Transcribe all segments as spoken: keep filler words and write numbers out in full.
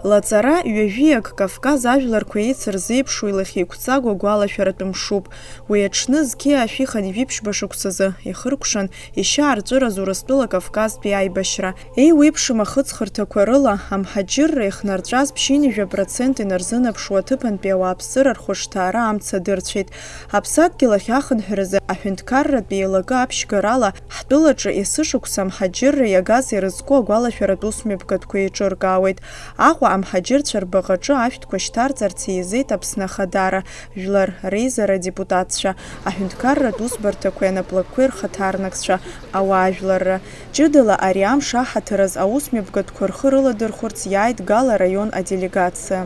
Лаҵара ҩажәиак Кавказ ажәларқәа еицырзеиԥшу илахьеиқәҵагоу агәалашәаратә мшуп. Уи аҽны зқьи ашәи хынҩажәи ԥшьба шықәсазы ихыркәшан, ишьаарҵәыраз Урыстәыла Кавказтәи аибашьра. Еиуеиԥшым ахыҵхырҭақәа рыла, амҳаџьырра ихнарҵәаз ԥшьынҩажәа процент инарзынаԥшуа аҭыԥантәи ауааԥсыра рхәышҭаара амца адырцәеит. Аԥсадгьыл ахь ахынҳәразы аҳәынҭқарратә еилакы аԥшьгарала, ҳтәылаҿы есышықәса амҳаџьырра иагаз ирызку агәалашәаратә усмҩаԥгатәқәа еиҿыркаауеит. Аҟәа амҳаџьырцәа рбаҟаҿы ашәҭқәа шьҭарҵарц еизеит Аԥсны Ахадара, Жәлар Реизара адепутатцәа, аҳәынҭқарратә усбарҭақәеи анаплакқәеи рхаҭарнакцәа, ауаажәларра. Ҷыдала ари амш аҳаҭыр азы аусмҩаԥгатәқәа рхы рыладырхәырц иааит Гал араион аделегациа.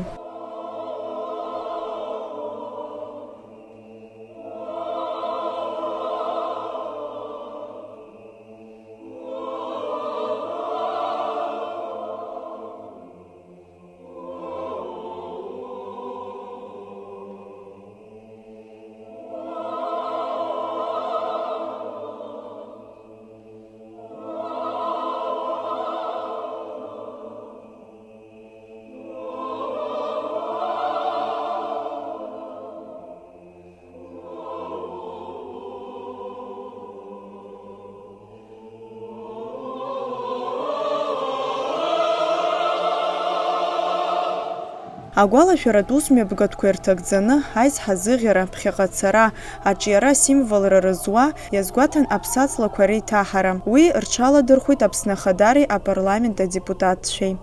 Агәалашәаратә усмҩаԥгатәқәа ирҭагӡаны, аизҳазыӷьара, ԥхьаҟа ацара, аҿиара асимволра рызуа, иазгәаҭан аԥсаҵлақәа реиҭаҳара. Уи рҽаладырхәит Аԥсны Ахадареи апарламент адепутатцәеи.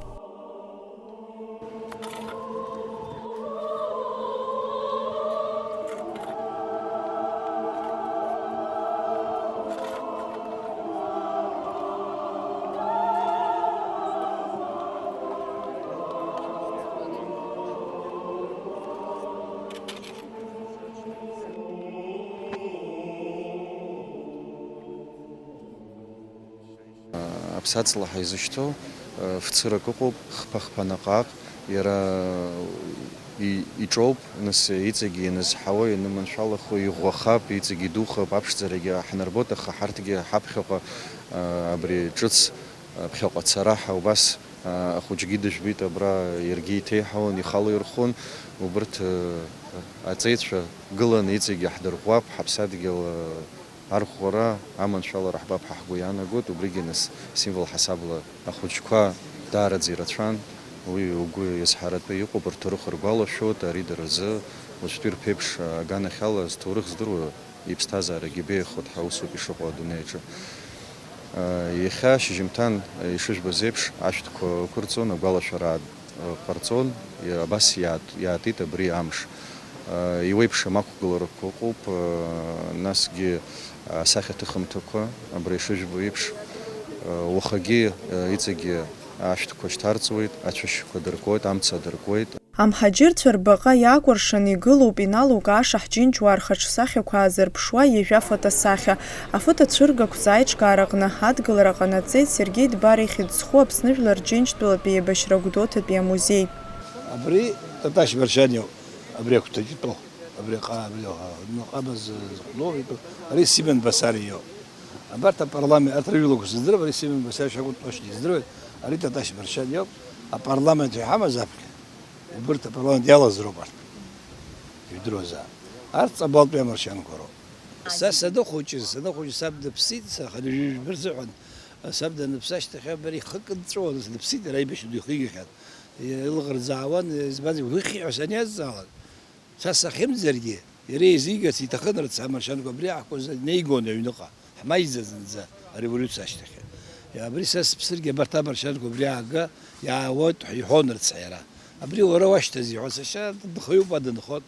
Аԥсаҵла ҳаизышьҭоу, фцырак ыҟоуп, хԥа-хԥа наҟ-ааҟ, иара и-, иҿоуп, нас иҵегьы ианызҳауа, ианыманшәалахо, иӷәӷәахап, иҵегьы идухап, аԥшӡарагьы ҳнарбоит, аха ҳарҭгьы ҳаԥхьаҟа, абри ҿыц, ԥхьаҟа ацара ҳәа убас, ахәыҷгьы дыжәбеит, абра иаргьы иҭеиҳауан, ихала ирхәын, убырҭ, аҵеицәа гыланы иҵегьы ҳдырӷәӷәап, ҳаԥсадгьыл, Арӷәӷәара, аманшәалара ҳбап ҳәа ҳгәы иаанагоит, убригьы нас символ ҳасабла ахәыҷқәа даараӡа ирацәан, уи угәы иазҳаратәы иҟоуп, рҭоурых ргәалашәоит, ари дара рзы уаҵәтәи рԥеиԥш аганахьала зҭоурых здыруа иԥсҭазаарагьы беиахоит ҳәа усоуп ишыҟоу адунеи аҿы. Иахьа шьыжьымҭан ишыжәбаз еиԥш ашәҭқәа ықәырҵон, агәалашәара ҟарҵон, абас иаат-, иаатит абри амш. Иуеиԥшым ақәгыларақәа ыҟоуп, насгьы асахьаҭыхымҭақәа, абра ишыжәбо еиԥш, уахагьы иҵегьы ашәҭқәа шьҭарҵуеит, ацәашьқәа дыркуеит, амца дыркуеит. Амҳаџьырцәа рбаҟа иаакәыршан игылоуп иналукааша ҳџьынџьуаа рхаҿсахьақәа аазырԥшуа ҩажәа фотосахьа. Афотоцәыргақәҵа аиҿкаараҟны адгылара ҟанаҵеит Сергеи Дбар ихьӡ зху Аԥсны Жәлар Џьынџьтәылатәи еибашьра гәдоуҭатәи амузеи. Абри Таташь Маршьан иоуп, абри агәҭаҿы итәоу, абри аҟа-, абри аҟа-, аҟама зыхәлоу итәоу, ари Симон Басариа иоуп. Абарҭ апарламент, арҭ рыжәлақәа сыздырам, ари Симон Басариа шакәу точно издыруеит, ари Таташь Маршьан иоуп, апарламент иҳамаз аԥхьа. Убырҭ апарламент иалаз роуп арҭ. Ижәдыруазаап. Арҭ ҵабалтәи амаршьанқәа роуп. Са саныхәыҷыз, саныхәыҷыз саб дыԥсит, саха ҩажәи жәба рзыҳәан. Саб даныԥсы ашьҭахь абар ихы кыдҵәуан, дыԥсит, иара аибашьра ду ихигахьан. Илаӷырӡаауан, избанзар, уи хиҳәа саниазҵаалак, са сахьымӡаргьы, иара еизигарц иҭахын, рыцҳа, амаршьанқәа абри аҳкәажә неигон аҩныҟа, ҳмаиӡа зынӡа, ареволиуциа ашьҭахь. Абри са сыԥсыргьы абарҭ амаршьанқәа абри аага, иаауеит ҳәа иҳәон, рыцҳа, иара. Абри уара уашьҭаз, иҳәон, сашьа дынхаҩуп ҳәа дынхон.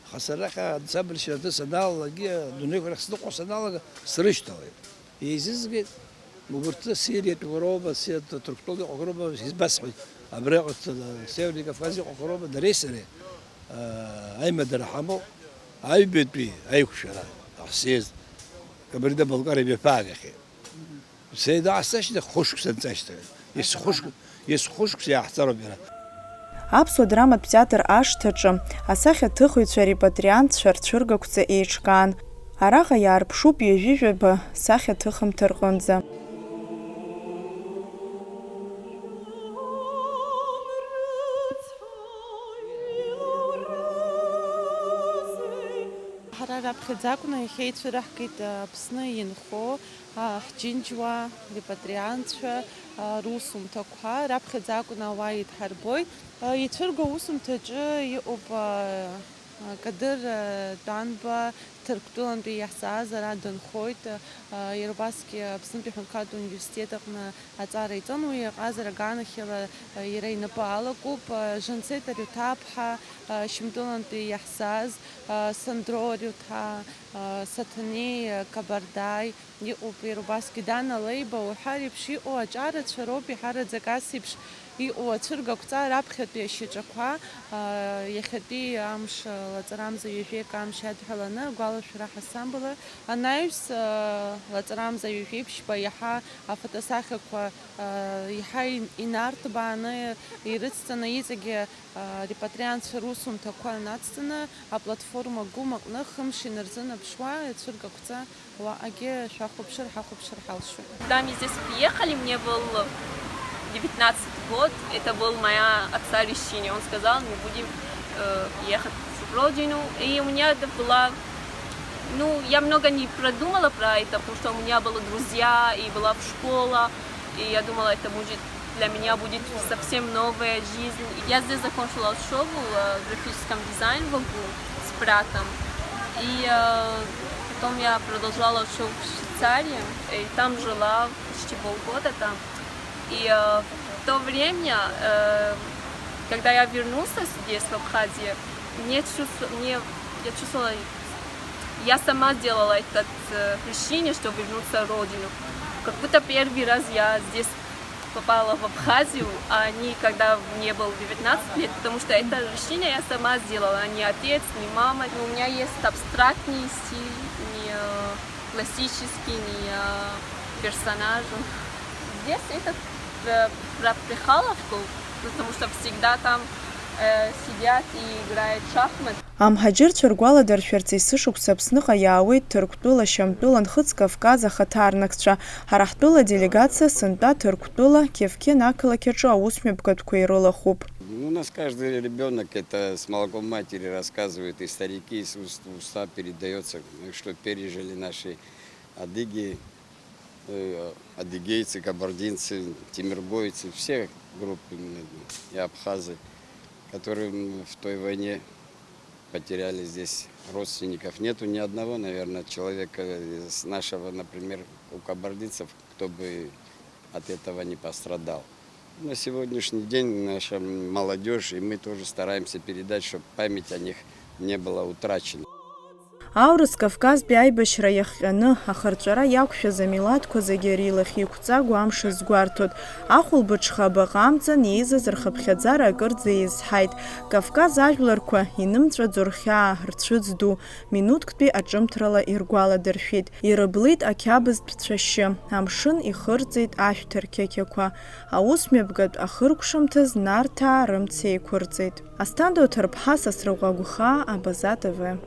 Аха сара арахь ансамбль шьаҿа санаалалакгьы, адунеиқәа рахь сныҟәо санаалага, срышьҭалеит. Еизызгеит, убарҭ Сириатәиқәа роума, Сириа Ҭырқәтәылатәиқәа роума, избасҳәоит, абраҟа Северный Кавказ иҟақәа роума, дареи сареи, аа, аимадара ҳамоуп, аҩбатәи аиқәшәара ҳзеиз, Кабардино-Балкариа мҩаԥаагахьеит. Сеидаасышьҭахь хәышықәса анҵашьҭахь, есхәышк-, есхәышықәса иааҳҵароуп иара. Аԥсуа драматә театр ашҭаҿы асахьаҭыхыҩцәа репатриантцәа рцәыргақәҵа еиҿкаан. Араҟа иаарԥшуп ҩажәи жәаба сахьаҭыхымҭа рҟынӡа. Раԥхьаӡа акәны иахьа ицәыраҳгеит Аԥсны инхо, а, ҳџьынџьуаа, репатриантцәа, а, русумҭақәа, раԥхьаӡа акәны ауаа идҳарбоит. А, ицәырго аусумҭаҿы иҟоуп, а, а, Кадыр, а, Тәанба, Ҭырқәтәылантәи иаҳзааз ара дынхоит, а, иара убасгьы Аԥснытәи аҳәынҭқарратә университет аҟны аҵара иҵон, уи иҟазара аганахьала, а, иара инапы алакуп, а, Жансеҭ Ариуҭаԥҳа, а, Шьамтәылантәи иаҳзааз, а, Сандро Ариуҭаа, а, Саҭанеи, а, Кабардаи, иҟоуп иара убасгьы Дана Леиба уҳәа реиԥш иҟоу аҿарацәа роуп, иҳараӡак ас еиԥш иҟоу ацәыргақәҵа раԥхьатәи ашьаҿақәа, а, иахьатәи амш, а, лаҵарамза ҩажәеик амш иадҳәаланы агәалашәара ҳасабала анаҩс, а, лаҵарамза ҩажәеиԥшьба иаҳа афотосахьақәа, а, иаҳа ин-, инарҭбааны ирыцҵаны иҵегьы а, репатриантцәа русумҭақәа нацҵаны аплатформа гәым аҟны хымш инарзынаԥшуа ацәыргақәҵа уаҟагьы шәахәаԥшыр, ҳахәаԥшыр ҳалшоит. Когда мы здесь приехали, мне был девятнадцать год, это был моя отца решение. Он сказал, мы будем э, ехать в родину. И у меня это была... Ну, я много не продумала про это, потому что у меня были друзья, и была в школа, и я думала, это будет для меня будет совсем новая жизнь. Я здесь закончила учебу э, в графическом дизайне в ОГУ с братом. И э, потом я продолжала учебу в Швейцарии, и там жила почти полгода там. И э, в то время, э, когда я вернулся здесь, в Абхазию, мне чувств... мне... я чувствовала, я сама сделала это э, решение, чтобы вернуться в родину. Как будто первый раз я здесь попала в Абхазию, а не когда мне было девятнадцать лет, потому что это решение я сама сделала, а не отец, не мама. У меня есть абстрактный стиль, не э, классический, не э, персонажа. Здесь это э, про Прихаловку, потому что всегда там э, сидят и играют в шахматы. Амҳаџьырцәа ргәаладыршәарц есышықәса Аԥсныҟа иаауеит Ҭырқәтәыла, Шьамтәыла, Нхыҵ Кавказ ахаҭарнакцәа. Ҳара ҳтәыла аделегациа сынтәа Ҭырқәтәыла, Кевкен ақалақь аҿы аусмҩаԥгатәқәа ирылахәуп. Ну, у нас каждый ребёнок это с молоком матери рассказывает, и старики, и с уст в уста передаётся, что пережили наши адыги, э, адыгейцы, кабардинцы, тимиргойцы, все группы, м, и абхазы, которые, м, в той войне потеряли здесь родственников. Нету ни одного, наверное, человека из нашего, например, у кабардинцев, кто бы от этого не пострадал. На сегодняшний день наша молодёжь, и мы тоже стараемся передать, чтобы память о них не была утрачена. Аурыс Кавказтәи аибашьра иахҟьаны, ахырҵәара иақәшәаз амилаҭқәа зегьы рилахь еиқәҵагоу амш азгәарҭоит. Ахәылбыҽха абаҟа амҵан еизаз рхыԥхьаӡара акырӡа еизҳаит. Кавказ ажәларқәа инымҵәаӡо рхьаа, рцәыӡ ду, минуҭктәи аҿымҭрала иргәаладыршәеит. Ирыблит ақьабзтә цәашьы, амшын ихырҵеит ашәҭ рқьақьақәа. Аусмҩаԥгатә ахыркәшамҭаз Нарҭаа рымца еиқәырҵеит. Асҭанда Оҭырԥҳа, Сасрыҟәа Гәхаа, Абаза Т В.